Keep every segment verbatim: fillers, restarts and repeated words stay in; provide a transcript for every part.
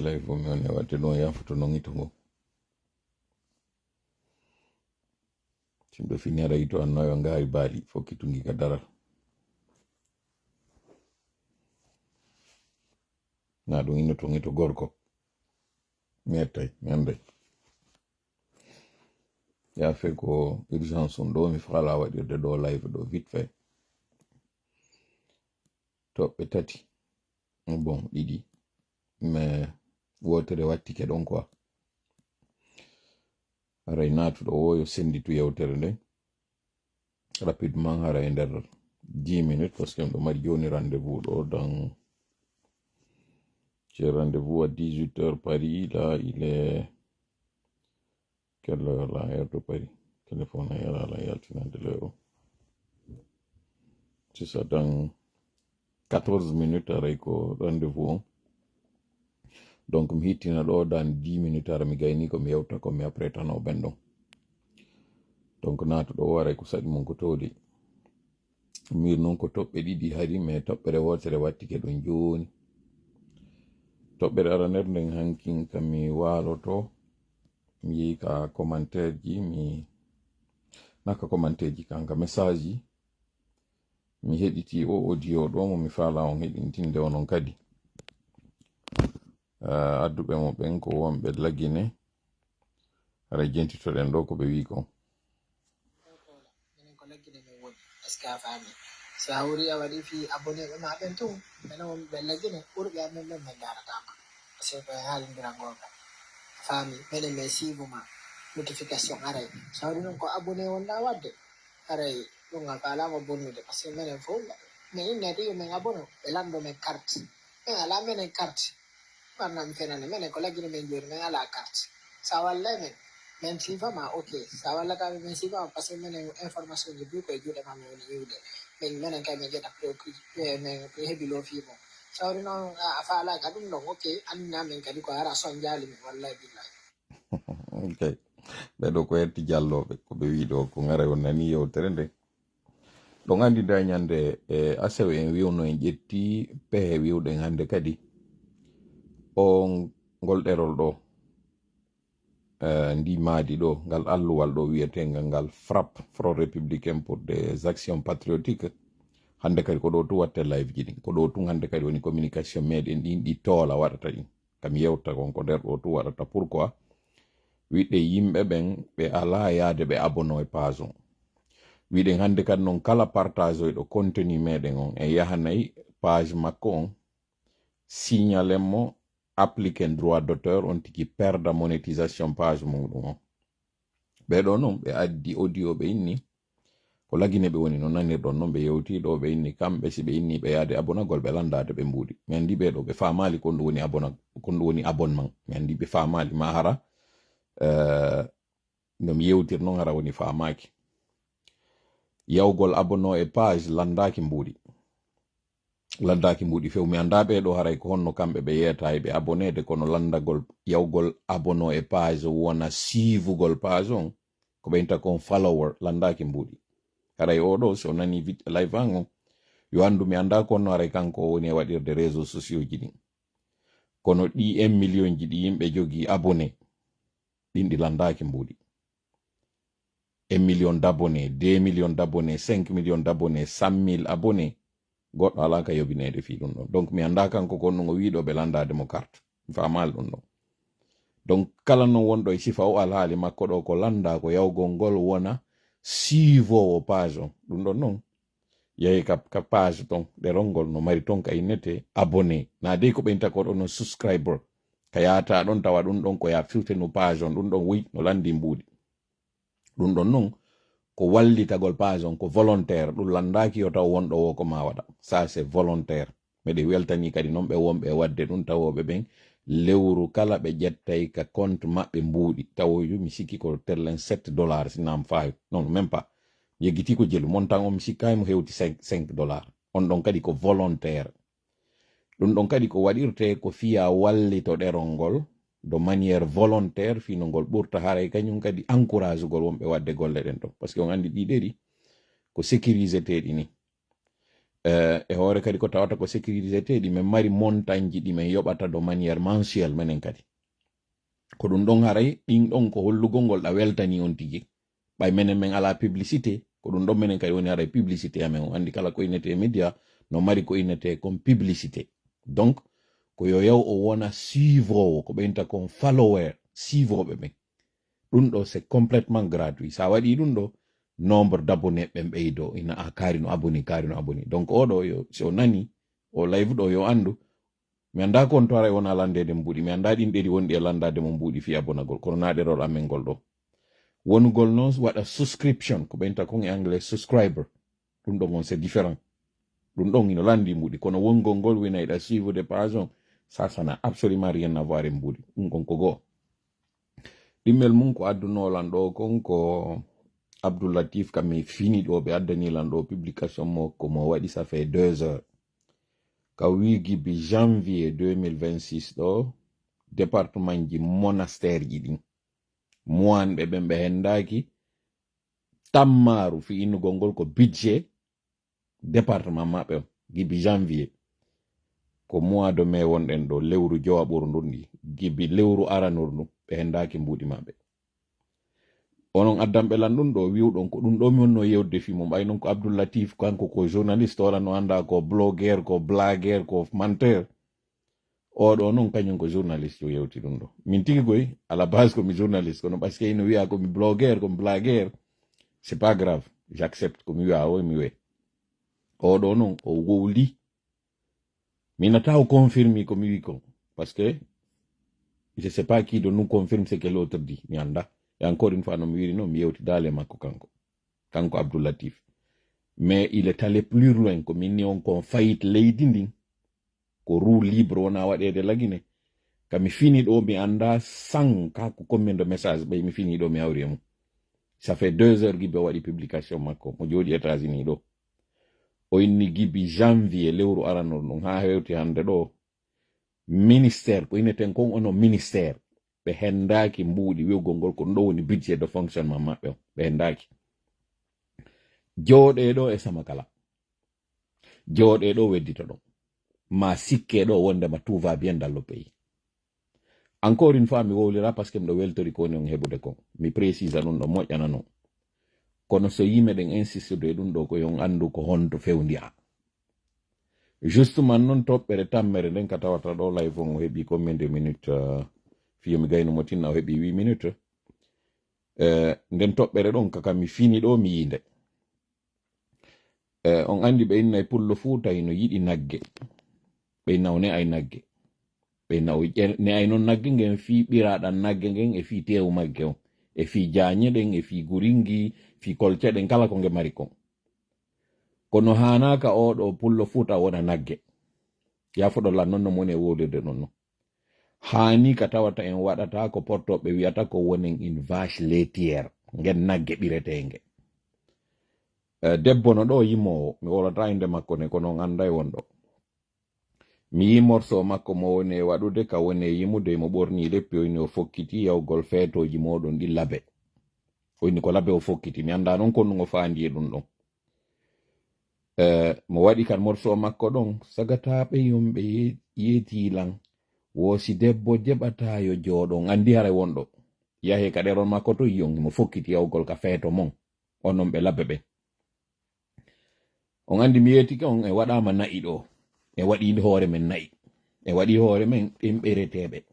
Live o mi on e waɗde ɗon yaafoto non ito ngo. Simɓe fini aɗa ito anno yo ngaari baali fokki tungi ka daral. Na ɗum ino ton ito gorko. Mi ettay, mi anday. Yaafe ko urgence on ɗo mi faala waɗirde ɗo live ɗo vite fait. Toɓɓe tati. Bon, ɗiɗi. Mais wootere wattike ɗon quoi. Haray naatuɗo o yo sennditu yewtere nden. Rapidement, haray e nder dix minutes, parce que miɗo mari jooni rendez-vous ɗo dans, j'ai rendez-vous à dix-huit heures Paris, là, il est quelle heure là, heure de Paris? Téléphone a yala la yaltinande l'heure o. C'est ça, dans quatorze minutes, haray ko rendez-vous on. Donc, mi hittina ɗo dans dix minutes, hara mi gayni ko mi yewta ko mi après tan o ɓen ɗon. Donc, naatuɗo o haray ko saɗi mum ko tooli. Miir non ko toɓɓe ɗiɗi hari, mais toɓɓere wootere wattike ɗon jooni. Toɓɓere aranere nden hankin ka mi waaloto, mi yehi ka commentaire ji, mi, na ka commentaire ji, kan ka message ji. Mi heɗiti o audio ɗo mo mi faala on heɗintinde onon kadi. Ah, adduɓe mo ɓen ko wonɓe Lagine. Haray jentitoɗen ɗo ko ɓe wi'i kon. Minen ko Lagine min woni. Est-ce que a faami? Si a hawri a waɗi fii abonné ɓe ma ɓen tun, minen wonɓe Lagine, ɓurɓe amen ɓen min ndaarataama. Parce que ko en haalindira goonga. A faami? Minen min siivu ma. Notification aray. Si a hawri non ko abonné wonɗaa waɗde, haray ɗum a faalaama bonnude. Parce que minen fof, min inne ɗi min abono, ɓe lanndo min carte. Min alaa minen carte. Ɓanna mi fenani, menen ko Lagine men jooni, men alaa carte. Sa wallay men, men sifa ma, ok. Sa wallata men, men sifa ma, parce que menen information ji buy ko e juuɗe ma men woni iwde. Men, menen kay men ƴetta préoccupé, men heɓi loofi mo. Sa woni noon, a, a faalaaka ɗum ɗon, ok, anndina men kadi ko hara sonjaali men, wallay billahi. Ok. Ɓe ɗo ko hetti jallooɓe, ko ɓe wii ɗo, ko ŋaray on nani yewtere nde. Ɗon anndi nda ñande, e, asewe en wi'uno en ƴetti pehe wi'uɗen hannde kadi. On ngol ɗerol ɗo, e, ndi maadi ɗo, ngal alluwal ɗo wi'eteengal ngal FRAPP, Front Républicain pour des Actions Patriotiques. Hannde kadi ko ɗo tun watte live ji ɗin. Ko ɗo tun hannde kadi woni communication meɗen ɗin ɗi toola waɗata ɗin. Kam yewta kon ko nder ɗo tun waɗata. Pourquoi? Wi'ude yimɓe ɓen ɓe alaa yaade ɓe abono e page on. Wi'uɗen hannde kadi non kala partageoyɗo contenu meɗen on e yahanay page makko on, signalen mo, appliquen droit d'auteur, on tigi perda monétisation page muɗum on. Ɓee ɗoo non, ɓe addi audio, ɓe inni, ko Lagine ɓe woni no nanirɗon non, ɓe yewti ɗoo, ɓe inni kamɓe, si ɓe inni ɓe yaade abonagol, ɓe lanndaade ɓe mbuuɗi. Mi anndi ɓee ɗoo, ɓe faamaali ko ɗum woni abona-, ko ɗum woni abonnement. Mi anndi ɓe faamaali, ma hara, eh, no mi yewtir non, hara woni faamaaki. Yawgol abono e page lanndaaki mbuuɗi. Lanndaaki mbuuɗi few. Mi anndaa ɓee ɗoo haray ko honno kamɓe ɓe yeetaa e ɓe aboneede, kono lanndagol, yawgol abono e page wona siivugol page on, ko ɓe inta kon follower, lanndaaki mbuuɗi. Haray oo ɗoo, si o nanii vit-, live an on, yo anndu mi anndaa ko honno haray kanko o woni e waɗirde réseaux sociaux ji ɗin. Kono ɗii un million ji ɗi yimɓe jogii abonné, ɗin ɗi lanndaaki mbuuɗi. Un million d'abonnés, deux millions d'abonnés, cinq millions d'abonnés, cent mille abonnés, goɗɗo alaa ka yobineede fii ɗum ɗon. Donc, mi anndaa kanko ko honɗum o wi'i ɗoo ɓe lanndaade mo carte. Mi faamaali ɗum ɗon. Donc, kala non wonɗo e sifa o alhaali makko ɗoo ko lanndaa ko yawgol ngol wona siivoowo page on. Ɗum ɗon non, yahi ka, ka page ton, ɗerol ngol no mari ton ka innete abonné. Naa dey ko ɓe inta ko ɗon no subscriber. Ka yaata ɗon tawa ɗum ɗon ko ya firtenu page on, ɗum ɗon woy no lanndi mbuuɗi. Ɗum ɗon non ko wallitagol page on ko volontaire, ɗum lanndaaki yo taw wonɗo woo ko maa waɗa. Ça, c'est volontaire. Miɗen weltanii kadi non ɓe wonɓe e waɗde ɗum, tawooɓe ɓen lewru kala ɓe ƴettay ka compte maɓɓe mbuuɗi. Tawoyu mi sikki ko tellen sept dollars si naam faawi. Non, même pas. Yeggitii ko jelu. Montant on mi sikkaay mo hewti cinq, cinq dollars. On ɗon kadi ko volontaire. Ɗum ɗon kadi ko waɗirtee ko fiya wallito ɗerol ngol de manière volontaire, fii no ngol ɓurta haray kañum kadi encouragugol wonɓe waɗde golle ɗen ɗon. Parce que on anndi ɗii ɗeri ko sécuriséteeɗi ni. Eh, e hoore kadi ko tawata ko sécurité ɗi men mari montagne ji ɗi men yoɓata de manière mensuelle menen kadi. Ko ɗum ɗon haray, ɗin ɗon ko hollugol ngol ɗa weltanii on tigi. Ɓay menen men alaa publicité, ko ɗum ɗon menen kadi woni haray publicité amen. On anndi kala ko innetee média, no mari ko innetee kon publicité. Donc, ko yo yaw o wona suivoowo, ko ɓe innta kon follower, suivooɓe ɓen. Ɗum ɗo, c'est complètement gratuit. Sa waɗi ɗum ɗo, nombre d'abonnés ɓen ɓeydo, ina a kaari no abonné, kaari no abonné. Donc, oɗo yo, si o nani, o live ɗo yo anndu, mi annda ko on to haray wona landeede mbuuɗi, mi annda ɗin ɗeɗi wonɗi e landaade mo mbuuɗi fii abonagol, kono na ɗerol amen ngol ɗo. Wonugol noon waɗa subscription, ko ɓe innta kon e anglais subscriber. Ɗum ɗon on, c'est différent. Ɗum ɗon ino lanndi mbuuɗi, kono wongol ngol wina iɗa suivre de page on, ça, ça n'a absolument rien à voir e mbuuɗi. Ɗum ɗon ko goo. Ɗimmel mum ko addunoo lan ɗo kon ko Abdul Latif, ka mi fini ɗo, ɓe addani lan ɗo publication mo, ko mo waɗi, ça fait deux heures. Ka wii gibi janvier deux mille vingt-six ɗo, département ji monastère ji ɗin, muwanɓe ɓen ɓe hendaaki, tammaaru fii innugol ngol ko budget département maɓɓe on, gibi janvier. Ko mois de mai wonɗen ɗo, lewru jowaɓuru ndun ɗi, gibi lewru aranuru ndun, ɓe hendaaki mbuuɗi maɓɓe. Onon addanɓe lan ɗun ɗo, wi'uɗon ko ɗun ɗo mi wonno yewde fii mum. Ɓay non ko Abdul Latif, kanko ko journaliste, wala no annda ko blogueur, ko blagueur, ko menteur. Oɗo non kañum ko journaliste o yewti ɗum ɗo. Min tigi koy, à la base ko mi journaliste, kono parce que ino wiya ko mi blogueur, ko mi blagueur, c'est pas grave, j'accepte ko mi wiya o, mi we. Oɗo non, o wowli. Mina taw confirmi ko mi wi kon, parce que je sais pas qui de nous confirme ce que l'autre dit, mi annda. Et encore une fois, no mi wiri non, mi yewti daale makko kanko. Kanko Abdul Latif. Mais il est allé plus loin, ko min ni on kon fayit leydi ndin. Ko roue libre wona waɗeede lagine. Ka mi fini ɗo, mi annda san ka ko combien de message ɓay mi fini ɗo, mi hawri e mum. Ça fait deux heures gibi o waɗi publication makko. Mo jooɗi États-Unis ɗo. O inni gibi janvier, lewru aranor ɗum, haa hewti hannde ɗo. Ministère, ko inneten kon ono ministère. Ɓe hendaaki mbuuɗi wi'ugol ngol ko ɗum ɗo woni budget de fonctionnement maɓɓe on. Ɓe hendaaki. Jooɗee ɗo e sama kala. Jooɗee ɗo, weddito ɗon. Ma sikkee ɗo wondema tout va bien dans le pays. Encore une fois, mi wowlira parce que miɗo weltori ko woni on heɓude kon. Mi précisa ɗum ɗo moƴƴana non. Kono so yimɓe ɗen insistude e ɗum ɗo, ko yo on anndu ko honto fewndi a. Justement non toɓɓere tammere nden ka tawata ɗo live on o heɓi combien de minutes, euh, fiyo mi gayno mo tinna o heɓi huit minutes. Euh, nden toɓɓere ɗon ka, ka mi fini ɗo mi yii nde. Eh, on anndi ɓe inna e pullo Fuuta hino yiɗi nagge. Ɓe inna o ne'ay nagge. Ɓe inna o ƴe-, ne'ay non nagge ngen fii ɓiraaɗan nagge ngen e fii teewu magge on. E fii jaañe ɗen, e fii guringi, fii kolce ɗen, kala ko nge mari kon. Kono haanaaka oo ɗoo pullo Fuuta wona nagge. Yaafoɗon lan non no moni e wowlirde non non. Haani ka tawata en waɗata ko portoɓe wi'ata ko wonen une vache laitière, ngen nagge ɓireteenge. Eh, debbo no ɗoo yimoowo, mi wowlata innde makko ne, kono on annday won ɗo. Mi yii morso makko mo woni e waɗude, ka woni e yimude, mo ɓornii leppi, o inni o fokkiti yawgol feetooji mooɗon ɗi labe. O inni ko labe o fokkiti, mi anndaa non ko honɗun o faandi e ɗum ɗon. Eh, mo waɗi kan morso makko ɗon, sagataaɓe yonɓe ye-, yeetii lan, wo si debbo jeɓataa yo jooɗo, on anndi haray won ɗo. Yahee ka ɗerol makko to yi'on, himo fokkiti yawgol ka feeto mon, onon ɓe labbe ɓen. On anndi mi yeetike on, en waɗaama na'i ɗo, en waɗii hoore men na'i, en waɗii hoore men ɗin ɓereteeɓe.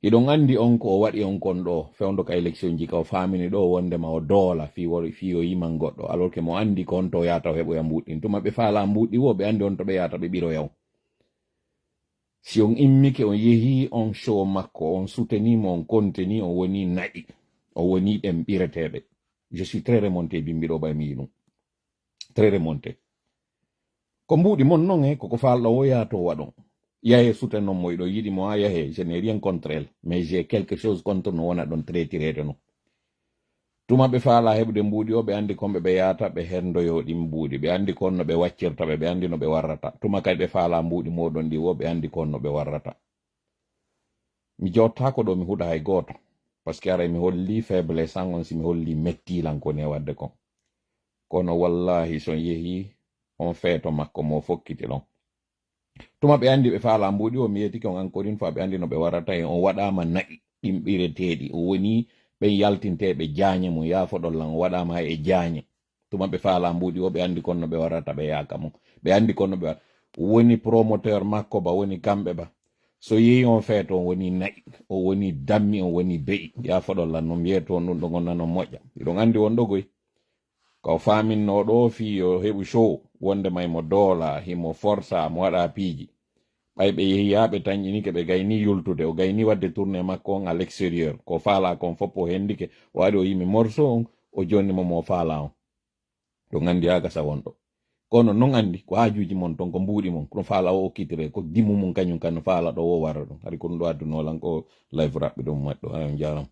Hiɗon anndi on ko o waɗi on kon ɗo, fewndo ka élection ji ka o faamini ɗo wondema o doola fii wor-, fii o yiman goɗɗo, alors que mo anndi ko on to o yaata o heɓoya mbuuɗi ɗin. Tuma ɓe faalaa mbuuɗi wo, ɓe anndi on to ɓe yaata ɓe ɓiroya on. Si on immike, on yehii on show makko, on soutenii mo, on kontenii, on wonii na'i, on wonii ɗen ɓireteeɓe. Je suis très remonté, bimbi ɗo ɓay mi yi'i ɗum. Très remonté. Ko mbuuɗi mon non, eh, koko faalɗon o yaha to waɗon. Yahee suten non mo hiɗon yiɗi mo, a yahee, je n'ai rien contre elle, mais j'ai quelque chose contre no wona ɗon traitireede non. Tuma ɓe faalaa heɓude mbuuɗi o, ɓe anndi kon ɓe ɓe yaata, ɓe henndoyoo ɗin mbuuɗi. Ɓe anndi kon no ɓe waccirta ɓe, ɓe anndi no ɓe warrata. Tuma kadi ɓe faalaa mbuuɗi mooɗon ɗi wo, ɓe anndi kon no ɓe warrata. Mi joottaako ɗo mi huɗa hay gooto. Parce que aray mi holli faiblesse an on si mi holli mettii lan ko ne waɗde kon. Kono wallahi so on yehii, on feeto makko mo fokkiti ɗon. Tuma ɓe anndi ɓe faalaa mbuuɗi, o mi yeetike on encore une fois, ɓe anndi no ɓe warata e on waɗaama na'i ɗimɓireteeɗi. O woni ɓen yaltinteeɓe jaañe mum, yaafoɗon lan, o waɗaama e jaañe. Tuma ɓe faalaa mbuuɗi o, ɓe anndi kon no ɓe warata, ɓe yaaka mum. Ɓe anndi kon no ɓe warata. Woni promoteur makko ba, woni kamɓe ba. So yehi on feeto, on woni na'i, o woni dammi, on woni be'i. Yaafoɗon lan, no mbiyeto on ɗum ɗon, on nanon moƴƴa. Hiɗon anndi won ɗo goy. Ko o faaminno ɗoo fii yo heɓu show, wonde may mo doola, himo forsa, mo waɗa piiji. Ɓay ɓe yehi haa ɓe tanƴinike, ɓe gayni yultude, o gayni waɗde tournée makko on à l'extérieur. Ko faalaa kon fof o hendike, o ari o yimi morceau on, o jonni mo mo faalaa on. Ɗum anndi haa gasa won ɗo. Kono non anndi ko haajuuji mon ton, ko mbuuɗi mon, ko ɗum faalaa o okkitire, ko dimu mum kañum kan no faalaa ɗo o wara ɗum. Hari ko ɗum ɗo addunoo lan ko live raɓɓi ɗum maɗɗo. Ayo, on jaaraama.